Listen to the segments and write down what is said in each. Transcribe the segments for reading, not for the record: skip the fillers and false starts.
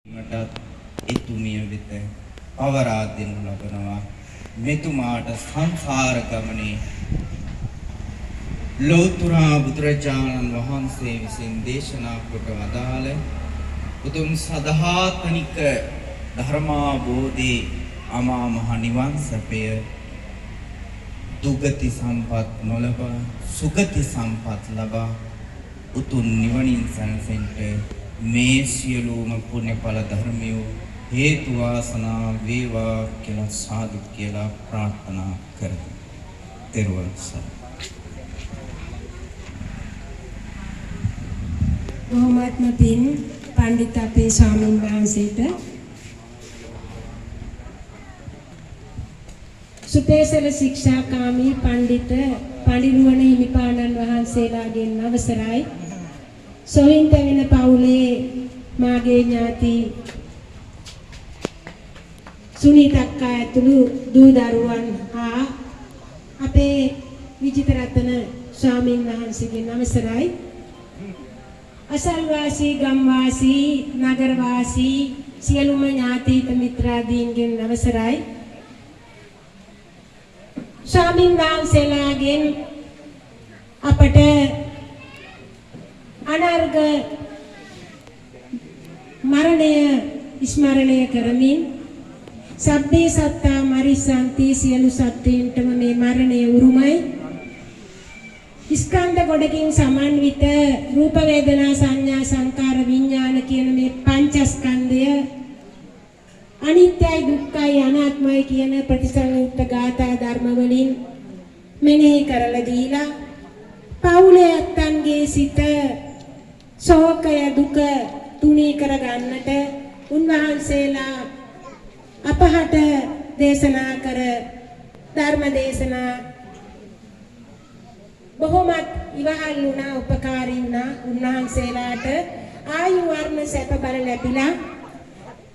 මටත් එතුමිය වෙත පවරා දෙනු ලබනවා. මෙතුමාට සංසාර ගමනේ ලෞතර බුදුරජාණන් වහන්සේ විසින් දේශනා කොට වදාළ උතුම් සදාතනික ධර්මාබෝධේ අමා මහ නිවන් සැපය දුගති සම්පත් නොලබා සුගති සම්පත් ලබා උතුම් නිවනින් සැනසෙන්න මේ සියලුම පුණ්‍යඵල ධර්මියෝ හේතු වාසනා වේවා කියලා සාදු කියලා ප්‍රාර්ථනා කරමු. තෙරුවන් සරණයි. බොහොමත්ම පින් පණ්ඩිත අපේ ස්වාමීන් වහන්සේට. සුපේසල ශික්ෂාකාමී පණ්ඩිත පඬිරුවන හිමිපාණන් වහන්සේලාගෙන් අවසරයි. සොහින්ත වෙන පවුලේ මාගේ ඥාති සුනීතක්කා ඇතුළු දූ දරුවන් හා අපේ විජිතරත්න ස්වාමීන් වහන්සේගෙන් අවසරයි. අසල්වාසී, ගම්වාසී, නගරවාසී සියලුම ඥාතීත මිත්‍රාදීන්ගෙන් අවසරයි. ස්වාමීන් වහන්සේලාගෙන් අපට අනර්ග මරණය ස්මරණය කරමින් සබ්බේ සත්තා මරිස්සන්ති, සියලු සත්වයින්ටම මේ මරණය උරුමයි. ස්කන්ධ ගොඩකින් සමන්විත රූප වේදනා සංඥා සංකාර විඥාන කියන මේ පංචස්කන්ධය අනිත්‍යයි, දුක්ඛයි, අනාත්මයි කියන ප්‍රතිසංයුක්ත ගාථා ධර්ම වලින් මෙනෙහි කරලා දීලා පවුලේ ඇත්තන්ගේ සිත ශෝකය දුක තුනී කර ගන්නට උන්වහන්සේලා අපහට දේශනා කර ධර්ම දේශනා බොහොමත් ඉවහල් වුණා, උපකාරී වුණා. උන්වහන්සේලාට ආයු වර්ණ සැප බල ලැබිලා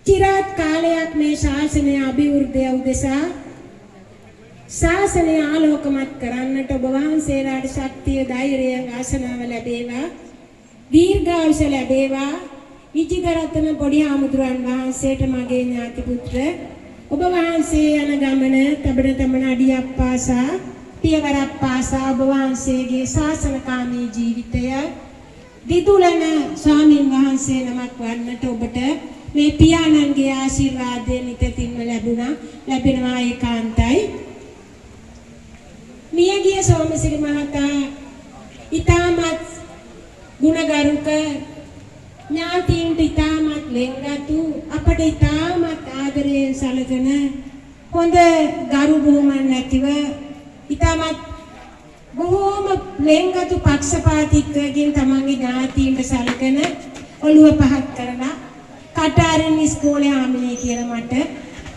චිරාත් කාලයක් මේ ශාසනය අභිවෘද්ධිය උදෙසා ශාසනය ආලෝකමත් කරන්නට ඔබ වහන්සේලාට ශක්තිය, ධෛර්යය, වාසනාව ලැබේවා, දීර්ඝායුෂ ලැබේවා. විජිතරත්න පොඩි හාමුදුරන් වහන්සේට මගේ ඥාති පුත්‍ර ඔබ වහන්සේ යන ගමන තබන තබන අඩියක් පාසා පියවරක් පාසා ඔබ වහන්සේගේ ශාසනකාමී ජීවිතය දිදුලන ස්වාමින් වහන්සේ නමක් වන්නට ඔබට මේ පියාණන්ගේ ආශිර්වාදය නිතින්ම ලැබුණා, ලැබෙනවා ඒකාන්තයි. මියගිය සෝමසිරි මහතා ඉතාමත් ගුණගරුක, ඥාතීන්ට ඉතාමත් ලෙන්ගතු, අපට ඉතාමත් ආදරයෙන් සැලකන, හොඳ ගරු බුහුමන් නැතිව ඉතාමත් බොහෝම ලෙන්ගතු පක්ෂපාතීත්වයෙන් තමන්ගේ ඥාතීන්ට සැලකන, ඔළුව පහත් කරලා කට අරින් ඉස්කෝලේ ආමිනේ කියලා මට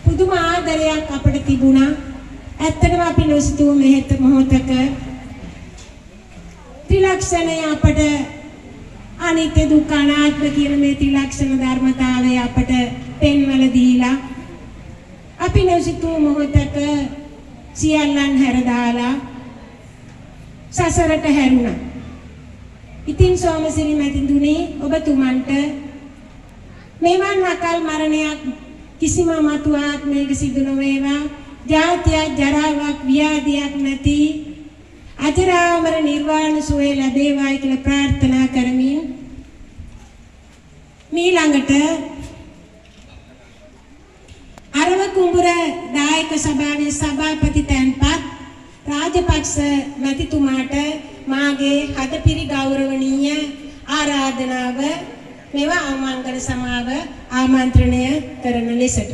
පුදුම ආදරයක් අපට තිබුණා. ඇත්තටම අපි නොසිතුව මෙහෙත මොහොතක ත්‍රිලක්ෂණය අපට අනිත්‍ය දුක්ඛ අනාත්ම කියන මේ ත්‍රිලක්ෂණ ධර්මතාවය අපට පෙන්වල දීලා අපි නොසිතූ මොහොතක සියල්ලන් හැර දාලා සසරට හැරුණා. ඉතින් සෝමසිරි මැතිතුනේ ඔබතුමන්ට මෙවන් අකල් මරණයක් කිසිම මතු ආත්මයක සිදු නොවේවා. ජාතියක් ජරාවක් ව්‍යාධියක් නැති අජරාමර නිර්වාණ සුවය ලැබේවායි කියලා ප්‍රාර්ථනා කරමින් මීළඟට අරව කුඹුර දායක සභාවේ සභාපති තැන්පත් රාජපක්ෂ මැතිතුමාට මාගේ හදපිරි ගෞරවනීය ආරාධනාව මෙව අවමංගල සමාව ආමන්ත්‍රණය කරන ලෙසට.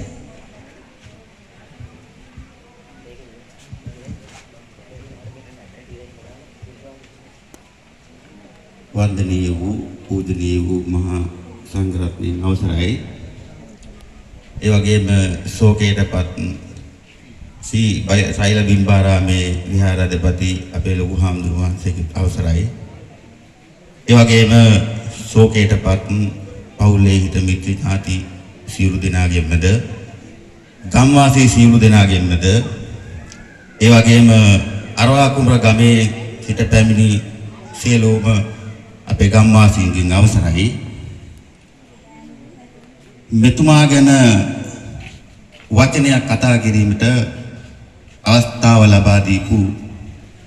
වන්දනීය වූ පූජනීය වූ මහා සංඝරත්නයන් අවසරයි. ඒ වගේම ශෝකයටපත් සී සෛල බිම්බාරාමේ විහාරාධිපති අපේ ලොකු හාමුදුරුවෝ වහන්සේගේ අවසරයි. ඒ වගේම ශෝකයටපත් පවුලේ හිත මිත්‍ර ඥාති සියලු දෙනාගෙන්මද, ගම්වාසී සියලු දෙනාගෙන්මද, ඒ වගේම අරවා කුඹුර ගමේ සිට පැමිණි සියලුම අපේ ගම්වාසීන්ගෙන් අවසරයි. මෙතුමා ගැන වචනයක් කතා කිරීමට අවස්ථාව ලබා දීපු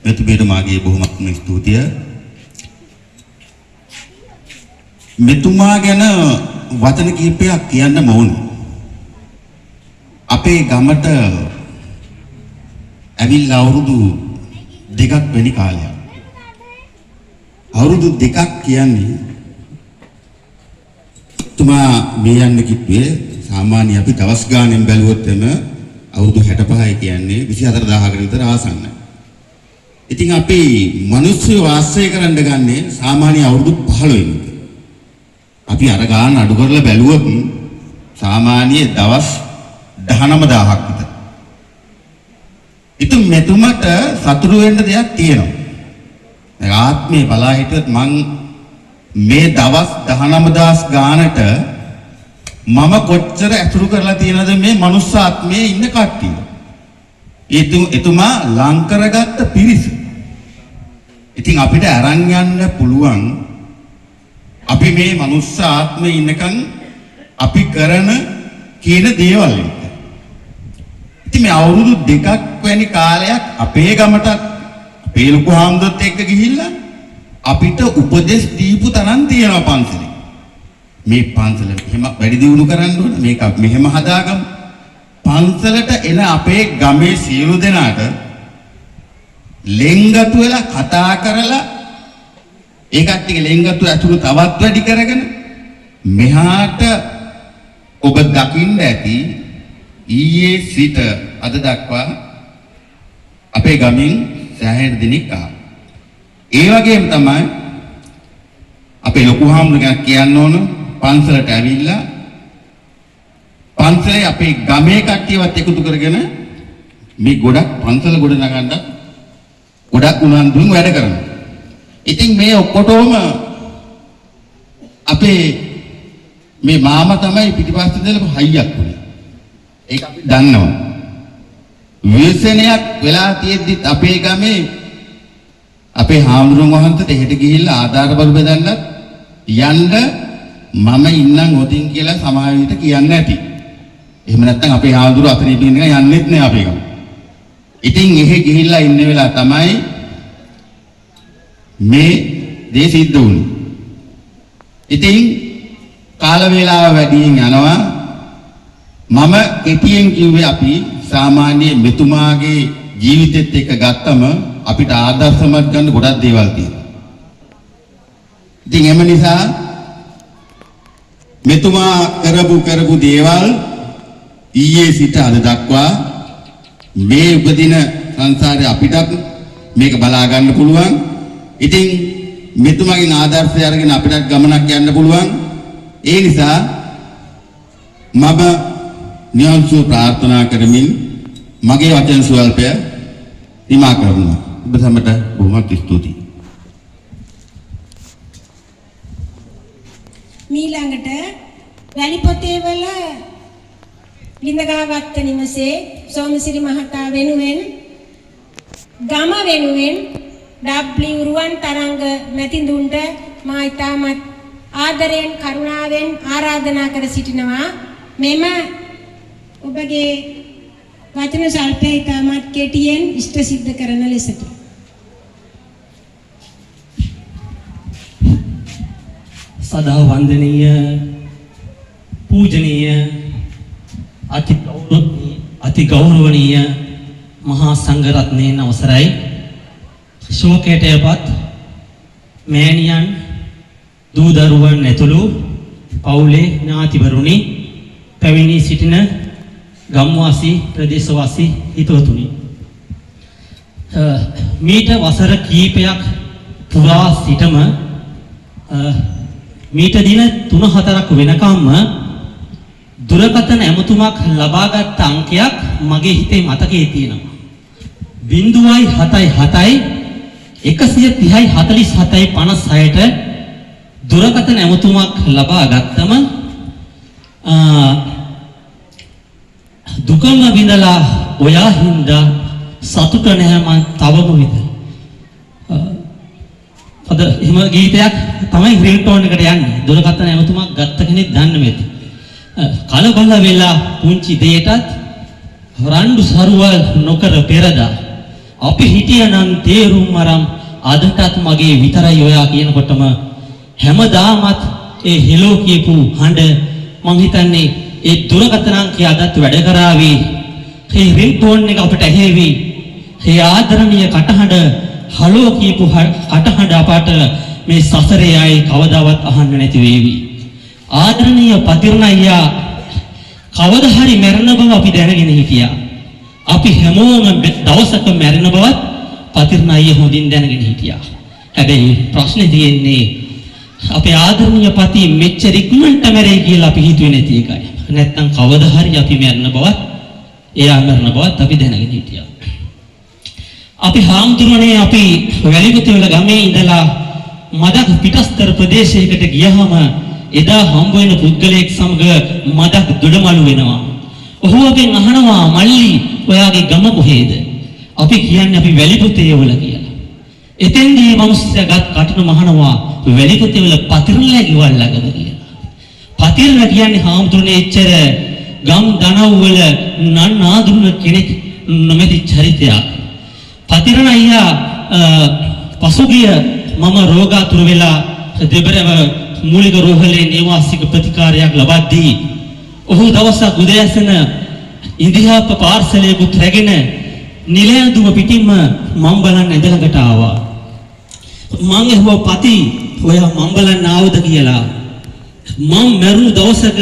මෙතුමියට මාගේ බොහොමත්ම ස්තුතිය. මෙතුමා ගැන වචන කිහිපයක් කියන්න ඕන. අපේ ගමට ඇවිල්ලා අවුරුදු 2ක් වැනි කාලයක්. අවුරුදු 2ක් කියන්නේ තුමා මේ යන්න කිව්වේ සාමාන්‍ය අපි දවස් ගානෙන් බැලුවොත් එම අවුරුදු 65 කියන්නේ 24000කට විතර ආසන්නයි. ඉතින් අපි මිනිස්සු වාසය කරන්න ගන්නේ සාමාන්‍ය අවුරුදු 15 විතර. අපි අර ගාන අඩු කරලා බැලුවොත් සාමාන්‍ය දවස් 19000ක් විතර. ඉතින් මෙතුමට සතුටු වෙන්න දෙයක් තියෙනවා. දැන් ආත්මේ බලා හිටියොත් මං මේ දවස් 19000 ගානට මම කොච්චර ඇසුරු කරලා තියෙනවද මේ මනුස්ස ආත්මයේ ඉන්න කට්ටිය. එතුමා ලං කරගත්ත පිරිස. ඉතින් අපිට අරන් යන්න පුළුවන් අපි මේ මනුස්ස ආත්මයේ ඉන්නකන් අපි කරන කියන දේවල් එක්ක. ඉතින් මේ අවුරුදු 2ක් වැනි කාලයක් අපේ ගමටත් අපේ ලොකු හාමුදුරුවොත් එක්ක ගිහිල්ලා අපිට උපදෙස් දීපු තරම් තියෙනවා පන්සලේ. මේ පන්සල මෙහෙම වැඩි දියුණු කරන්න ඕන, මේක මෙහෙම හදාගමු. පන්සලට එන අපේ ගමේ සියලු දෙනාට ලෙන්ගතු වෙලා කතා කරලා ඒ කට්ටියගේ ලෙන්ගතු ඇසුරු තවත් වැඩි කරගෙන මෙහාට ඔබ දකින්න ඇති ඊයේ සිට අද දක්වා අපේ ගමින් සෑහෙන දිනක් ආවා. ඒ වගේම තමයි අපේ ලොකු හාමුදුරුවෝ ගැන කියන්න ඕන, පන්සලට ඇවිල්ලා පන්සලේ අපේ ගමේ කට්ටියවත් එකතු කරගෙන මේ ගොඩක් පන්සල ගොඩ නගන්න ගොඩක් උනන්දුවෙන් වැඩ කරනවා. ඉතින් මේ ඔක්කොටම අපේ මේ මාමා තමයි පිටිපස්සේ ඉඳලා හයියක් වුණේ. ඒක අපි දන්නවා. ව්‍යසනයක් වෙලා තියෙද්දිත් අපේ ගමේ අපේ හාමුදුරුවන් වහන්සේට එහෙට ගිහිල්ලා ආධාර බදු බෙදන්නත් යන්න මම ඉන්නම් හොතින් කියලා සමහර විට කියන්න ඇති. එහෙම නැත්නම් අපේ හාමුදුරුවෝ අතන ඉන්න එක යන්නෙත් නෑ අපේ ගම. ඉතින් එහෙ ගිහිල්ලා ඉන්න වෙලාව තමයි මේ දේ සිද්ධ වුණේ. ඉතින් කාල වේලාව වැඩියෙන් යනවා. මම කෙටියෙන් කිව්වේ අපි සාමාන්‍ය මෙතුමාගේ ජීවිතෙත් එක්ක ගත්තම අපිට ආදර්ශමත් ගන්න ගොඩක් දේවල් තියෙනවා. ඉතින් එම නිසා මෙතුමා කරපු දේවල් ඊයේ සිට අද දක්වා මේ උපදින සංසාරේ අපිටත් මේක බලා ගන්න පුළුවන්. ඉතින් මෙතුමාගෙන් ආදර්ශය අරගෙන අපිටත් ගමනක් යන්න පුළුවන්. ඒ නිසා මම නිවන් සුව ප්‍රාර්ථනා කරමින් මගේ වචන ස්වල්පය නිමා කරනවා. ඔබ සැමට බොහොමත් ස්තුතියි. මීළඟට වැලිපොතේවල ලිඳගාවත්ත නිවසේ සෝමසිරි මහතා වෙනුවෙන් ගම වෙනුවෙන් W රුවන් තරංග මැතිඳුන්ට මා ඉතාමත් ආදරයෙන් කරුණාවෙන් ආරාධනා කර සිටිනවා. මෙම ඔබගේ වචන ස්වල්පය ඉතාමත් කෙටියෙන් ඉෂ්ට සිද්ධ කරන ලෙසට. සදා වන්දනීය පූජනීය අති ගෞරවනීය මහා සංඝරත්නයන් අවසරයි. ශෝකයට යපත් මෑණියන් දූ දරුවන් ඇතුළු පවුලේ ඥාතිවරුනි, පැමිණී සිටින ගම්වාසී ප්‍රදේශවාසී හිතවතුනි, මීට වසර කීපයක් පුරා සිටම මීට දින 3-4ක් වෙනකම්ම දුරකථන ඇමතුමක් ලබාගත් අංකයක් මගේ හිතේ මතකයේ තියෙනවා. 0.77 130 47 56ට දුරකථන ඇමතුමක් ලබා ගත්තම දුකම විඳලා ඔයා හින්දා සතුට නැහැ මං තවම විඳලා. අද එහෙම ගීතයක් තමයි රින්ග්ටෝන් එකට යන්නේ. දුරකථන ඇමතුමක් ගත්ත කෙනෙක් දන්න මෙති. කලබල වෙලා පුංචි දෙයටත් රණ්ඩු සරුවල් නොකර පෙරදා අපි හිටියනම් තේරුම් අරන් අදටත් මගේ විතරයි ඔයා කියනකොටම හැමදාමත් ඒ හෙලෝ කියපු හඬ මං හිතන්නේ ඒ දුරකථන අංකය අදත් වැඩ කරાવી, ඒ රින්ග්ටෝන් එක අපිට ඇහෙවි, ඒ ආදරණීය කටහඬ හලෝ කියපු කටහඬ අපට මේ සසරේ ආයේ කවදාවත් අහන්න නැති වේවි. ආදරණීය පතිරණ අයියා කවදා හරි මැරෙන බව අපි දැනගෙන හිටියා. අපි හැමෝම දවසක මැරෙන බවත් පතිරණ අයියා හොඳින් දැනගෙන හිටියා. හැබැයි ප්‍රශ්නේ තියෙන්නේ අපේ ආදරණීය පති මෙච්චර ඉක්මනට මැරෙයි කියලා අපි හිතුවේ නැති එකයි. නැත්තම් කවදා හරි අපි මැරෙන බවත් එයා මැරෙන බවත් අපි දැනගෙන හිටියා. අපි හාමුදුරනේ අපි වැලිපොතේවල ගමේ ඉඳලා මදක් පිටස්තර ප්‍රදේශයකට ගියහම එදා හම්බ වෙන පුද්ගලයෙක් සමග මදක් දොඩමළු වෙනවා. ඔහු අපෙන් අහනවා මල්ලි ඔයාගේ ගම කොහේද? අපි කියන්නේ අපි වැලිපොතේවල කියලා. එතෙන්දී මනුස්සයා ගත් කටන මහනවා වැලිපොතේවල පතිරණලා ගෙවල් ළඟද කියලා. පතිරණ කියන්නේ හාමුදුරනේ එච්චර ගම් දනව් වල නන් ආදුන කෙනෙක් නොමැති චරිතයක්. පතිරණ අයියා පසුගිය මම රෝගාතුර වෙලා දෙබරව මූලික රෝහලේ නේවාසික ප්‍රතිකාරයක් ලබද්දී ඔහු දවසක් උදෑසන ඉන්දියාප්ප පාර්සලයකුත් රැගෙන නිලැඳුම පිටින්ම මං බලන්න ඇඳ ළඟට ආවා. මං ඇහුවා පති ඔයා මං බලන්න ආවද කියලා. මං මැරුණු දවසක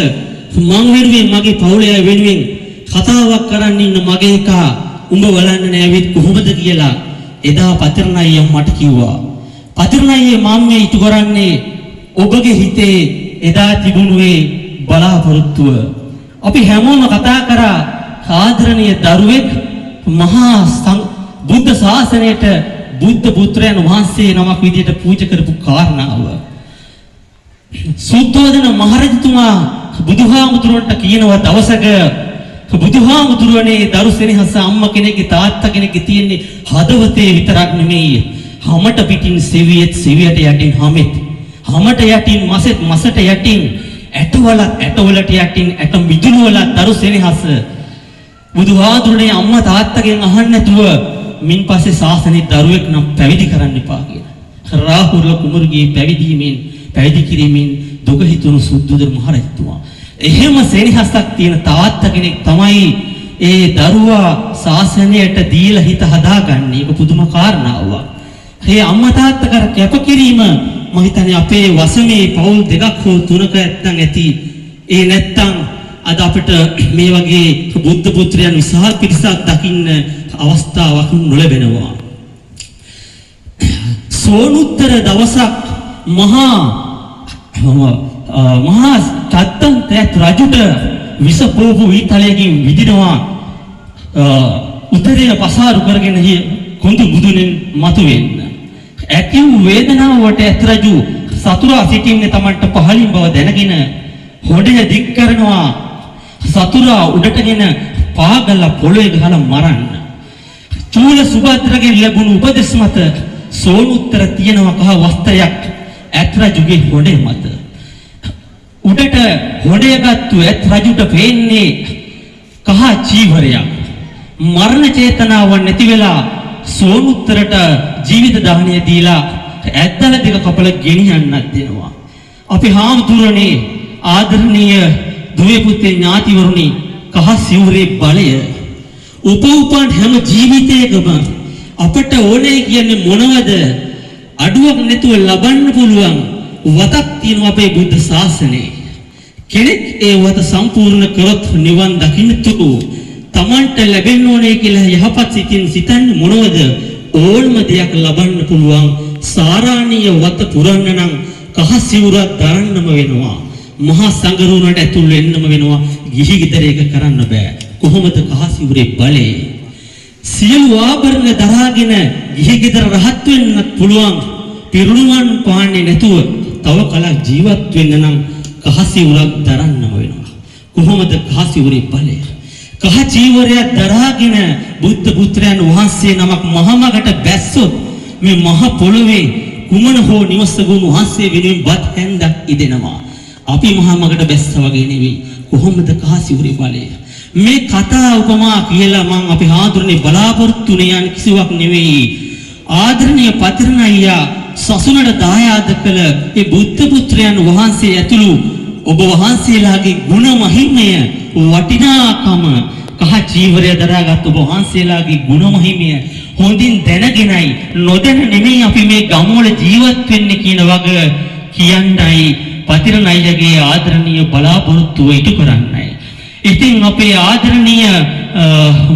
මං වෙනුවෙන් මගේ පවුලේ අය වෙනුවෙන් කතාවක් කරන්න ඉන්න මගේ එකා උඹ බලන්න නෑ ඇවිත් කොහොමද කියලා එදා පතිරණ අයියා මට කිව්වා. පතිරණ අයියේ මම මේ ඉටු කරන්නේ ඔබගේ හිතේ එදා තිබුණු ඒ බලාපොරොත්තුව. අපි හැමෝම කතා කරා ආදරණීය දරුවෙක් මහා බුද්ධ ශාසනයට බුද්ධ පුත්‍රයන් වහන්සේ නමක් විදියට පූජා කරපු කාරණාව. සුද්ධෝදන මහරජතුමා බුදුහාමුදුරුවන්ට කියනවා දවසක බුදුහාමුදුරුවනේ දරු සෙනෙහස අම්මා කෙනෙක්ගේ තාත්තා කෙනෙක්ගේ තියෙන්නේ හදවතේ විතරක් නෙමෙයි, හැමට පිටින් සෙවියෙත් සෙවියට යටින් හැමෙත්, හැමට යටින් මසෙත් මසට යටින් ඇටවලත් ඇටවලට යටින් ඇට මිදුළු වලත් දරු සෙනෙහස. බුදුහාමුදුරනේ අම්මා තාත්තගෙන් අහන්න නැතුව මින් පස්සේ ශාසනයේ දරුවෙක් නම් පැවිදි කරන්න එපා කියලා. රාහුල කුමරුගේ පැවිදි කිරීමෙන් දුක හිතුණු සුද්ධෝදන මහරජතුමා. එහෙම සෙනෙහසක් තියෙන තාත්තා කෙනෙක් තමයි ඒ දරුවා ශාසනයට දීලා හිත හදාගන්නේ. ඒක පුදුම කාරණාවක්. ඒ අම්මා තාත්තා කර කැපකිරීම මම හිතන්නේ අපේ වසමේ පවුල් දෙකක් හෝ තුනක නැත්තම් ඇති. ඒ නැත්තම් අද අපිට මේ වගේ බුද්ධ පුත්‍රයන් විශාල පිරිසක් දකින්න අවස්ථාවක් නොලැබෙනවා. සෝනුත්තර දවසක් මහා මහා චත්තන්තයත් රජුට විස පෝපු ඊතලයකින් විදිනවා. උදරය පසාරු කරගෙන කොඳු මුදුනෙන් මතුවෙන්න. ඇති වූ වේදනාවට ඇත් රජු සතුරා සිටින්නේ Tamanට පහළින් බව දැනගෙන හොඩය දික් කරනවා. සතුරා උඩටගෙන පාගලා පොළොවේ ගහලා මරන්න. චූල සුභද්‍රගෙන් ලැබුණු උපදෙස් මත සෝනුත්තර තියෙනවා කහ වස්ත්‍රයක් ඇත් රජුගේ හොඩේ මත. උඩට හොඩය ගත්තු ඇත් රජුට පේන්නේ කහ චීවරයක්. මරණ චේතනාව නැති වෙලා සෝනුත්තරට ජීවිත දානය දීලා ඇද්දල දෙක කපල ගෙනියන්නත් දෙනවා. අපි හාමුදුරනේ ආදරණීය දුවේ පුතේ ඥාතිවරුනි, කහ සිවුරේ බලය උපඋපන් හැම ජීවිතයකම අපට ඕනේ කියන්නේ මොනවද? අඩුවක් නැතුව ලබන්න පුළුවන් වතක් තියෙනවා අපේ බුද්ධ ශාසනයේ. කෙනෙක් ඒ වත සම්පූර්ණ කරොත් නිවන් දකින්න තුරු තමන්ට ලැබෙන්න ඕනේ කියලා යහපත් සිතින් සිතන්නේ මොනවද? ඕනම දෙයක් ලබන්න පුළුවන් සාරාණීය වත පුරන්න නම් කහ සිවුරක් දරන්නම වෙනවා. මහා සංඝරුවනට ඇතුල් වෙන්නම වෙනවා. ගිහි ගෙදර ඒක කරන්න බෑ. කොහොමද කහ සිවුරේ බලය? සියලු ආභරණ දරාගෙන ගිහි ගෙදර රහත් වෙන්නත් පුළුවන්. පිරුණුවන් පාන්නේ නැතුව තව කලක් ජීවත් වෙන්න නම් කහ සිවුරක් දරන්නම වෙනවා. කොහොමද කහ සිවුරේ බලය? කහ චීවරයක් දරාගෙන බුද්ධ පුත්‍රයන් වහන්සේ නමක් මහමගට බැස්සොත් මේ මහ පොළොවේ කුමන හෝ නිවසක වහන්සේ වෙනුවෙන් බත් හැන්දක් ඉදෙනවා. අපි මහමගට බැස්ස වගේ නෙවෙයි. කොහොමද කහ සිවුරේ බලය? මේ කතා උපමා කියලා මං අපි හාමුදුරනේ බලාපොරොත්තු වෙන යන කිසිවක් නෙවෙයි. ආදරණීය පතිරණ අයියා සසුනට දායාද කළ ඒ බුද්ධ පුත්‍රයන් වහන්සේ ඇතුළු ඔබ වහන්සේලාගේ ගුණ මහිමය, වටිනාකම, කහ චීවරය දරාගත් ඔබ වහන්සේලාගේ ගුණ මහිමය හොඳින් දැනගෙනයි, නොදැන නෙමෙයි අපි මේ ගම්වල ජීවත් වෙන්නේ කියන වග කියන්නයි පතිරණ අයියාගේ ආදරණීය බලාපොරොත්තුව ඉටු කරන්නයි. ඉතින් අපේ ආදරණීය,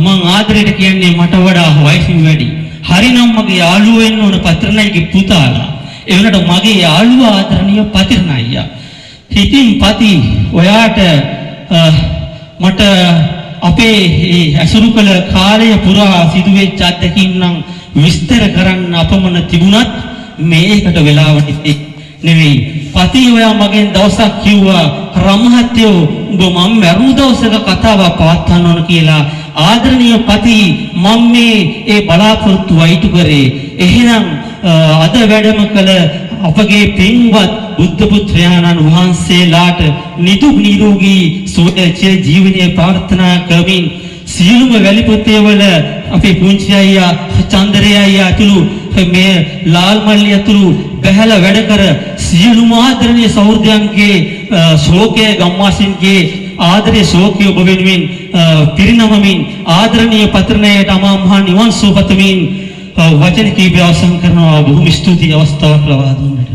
මං ආදරයට කියන්නේ මට වඩා වයසින් වැඩි. හරිනම් මගේ යාළුවෝ වෙන්න ඕන පතිරණ අයියාගේ පුතාලා. ඒ වුණාට මගේ යාළුවා ආදරණීය පතිරණ අයියා. ඉතින් පති, ඔයාට මට අපේ ඒ ඇසුරු කළ කාලය පුරා සිදුවෙච්ච අත්දැකීම් නම් විස්තර කරන්න අපමණ තිබුණත් මේකට වෙලාව නෙවෙයි. පති, ඔයා මගෙන් දවසක් කිව්වා, රමහත්යෝ උඹ මම මැරුණු දවසක කතාවක් පවත්වන්න ඕන කියලා. ආදරණීය පති, මම මේ ඒ බලාපොරොත්තු ඉටු කරේ. එහෙනම් අද වැඩම කළ අපගේ පින්වත් බුද්ධ පුත්‍රයාණන් වහන්සේලාට නිදුක් නිරෝගී සුවය චිර ජීවනයේ ප්‍රාර්ථනා කරමින්, සියලුම වැලිපොතේ වල අපේ පුංචි අයියා, චන්දරේ අයියා ඇතුළු, මේ ලාල් මල්ලි ඇතුළු බැහැලා වැඩ කර සියලුම ආදරණීය සහෝදරයන්ගේ ශෝකය, ගම්වාසීන්ගේ ආදරයේ ශෝකය ඔබ වෙනුවෙන් පිරිනමමින්, ආදරණීය පතිරණයට අමා මහ නිවන් සුව පතමින් වචන කීපය අවසන් කරනවා. බොහොම ස්තුතියි අවස්ථාවක් ලබා දුන්නට.